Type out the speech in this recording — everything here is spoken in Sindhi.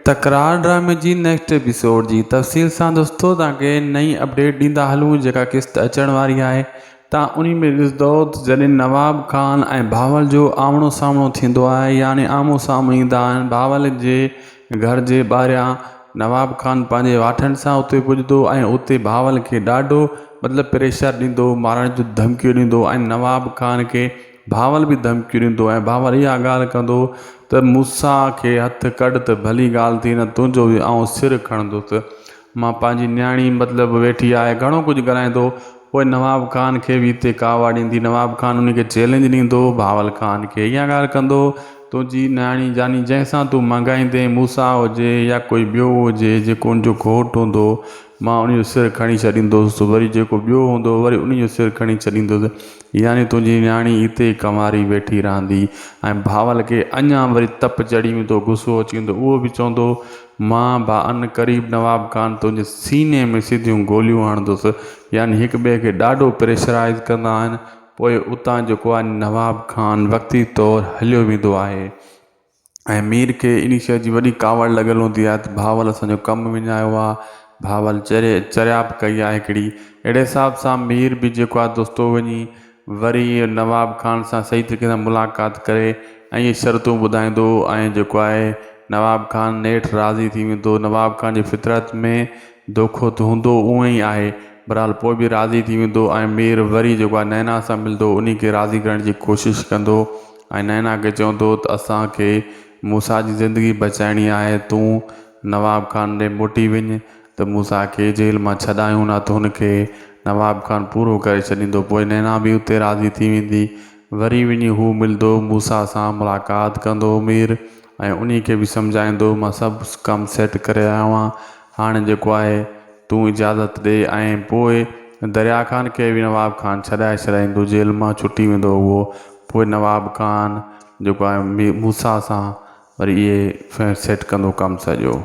تڪرار ڊرامي جي نيڪسٽ ايپيسوڊ جي تفصيل سان دوستو توهان کي نئين اپڊيٽ ڏيندا هلون جيڪا قسط اچڻ واري آهي تان انهي ۾ ڏسندو ته جڏهن نواب خان ۽ بهاول جو آمڻو سامڻو ٿيندو آهي يعني آمهون سامهون ايندا آهن بهاول جي گهر جي ٻاهريان نواب خان پنهنجي واٺن سان اتي پڄندو ۽ اتي بهاول کي ڏاڍو مطلب پريشر ڏيندو مارڻ جون ڌمڪيون ڏيندو ۽ نواب خان کي بهاول به ڌمڪيون ڏيندو ۽ بهاول اها ڳالهه ڪندو ته موسيٰ کي هٿ ڪڍ ته ڀلي ڳالهه ٿي نه تنهنجو به آئون سر کڻندس. مان پنهنجي نياڻي مطلب ويٺي آهي گهڻو ڪجهه ڳالهائيندو. پوء نواب خان کي به اتي ڪاوڙ ايندي. نواب خان ان کي چئلينج ڏيندو. بهاول خان کي اها ڳالهه ڪندو تنهنجي نياڻي جاني جنهن سان تون مڱائيندين موسيٰ هجي يا ڪوئي ٻيو هجي جيڪو ان جو گهوٽ هوندو مان ان جو سر کڻي ڇڏيندس وري جيڪو ٻيو هوندو وري ان جو سر کڻي ڇڏيندس. يعني تنهنجي نياڻي اتي ئي ڪنواري ويٺي رهندي ۽ بهاول کي اڃا وري تپ چڙهي ويندو، غصو اچي ويندو، اهو به چوندو، مان به عن قريب نواب خان تنهنجي سيني ۾ سڌيون گوليون هڻندس. يعني هڪ ٻئي کي ڏاڍو پريشرائيز ڪندا آهن. پوء اتان جيڪو آهي نواب خان وقتي طور هليو ويندو آهي. ۽ مير کي انهي شيء جي وڏي ڪاوڙ لڳل هوندي آهي ته بهاول اسان جو ڪم وڃايو آهي بهاول چري چريائپ ڪئي آهي هڪڙي اهڙي حساب سان مير به جيڪو آهي دوستو وڃي وري نواب خان سان صحيح طريقي سان ملاقات ڪري ۽ اهي شرطون ٻڌائيندو ۽ جيڪو آهي نواب خان نيٺ راضي ٿي ويندو نواب خان جي فطرت ۾ دوکو ته هوندو اونئن ئي آهي بهرحال پوء به راضي ٿي ويندو ۽ مير وري جيڪو آهي نينا سان ملندو انهي کي راضي ڪرڻ جي ڪوشش ڪندو ۽ نينا کي چوندو ته اسان کي موسيٰ جي زندگي بچائڻي آهي، تون نواب خان ڏي موٽي وڃ ته موسيٰ کي جيل مان ڇڏايون نه ته هن کي نواب خان پورو ڪري ڇڏيندو. پوء نينا به اتي راضي ٿي ويندي. وري وڃي هو ملندو، موسيٰ سان ملاقات ڪندو مير ۽ انهي کي به سمجهائيندو مان سڀ ڪم سيٽ ڪري آيو آهيان، هاڻي جيڪو آهي تون اجازت ڏي ۽ پوء دريا خان کي به نواب خان ڇڏائي ڇڏائيندو جيل مان ڇٽي ويندو اهو پوء نواب خان جيڪو آهي موسيٰ سان وري اهي سيٽ ڪندو ڪم سڄو.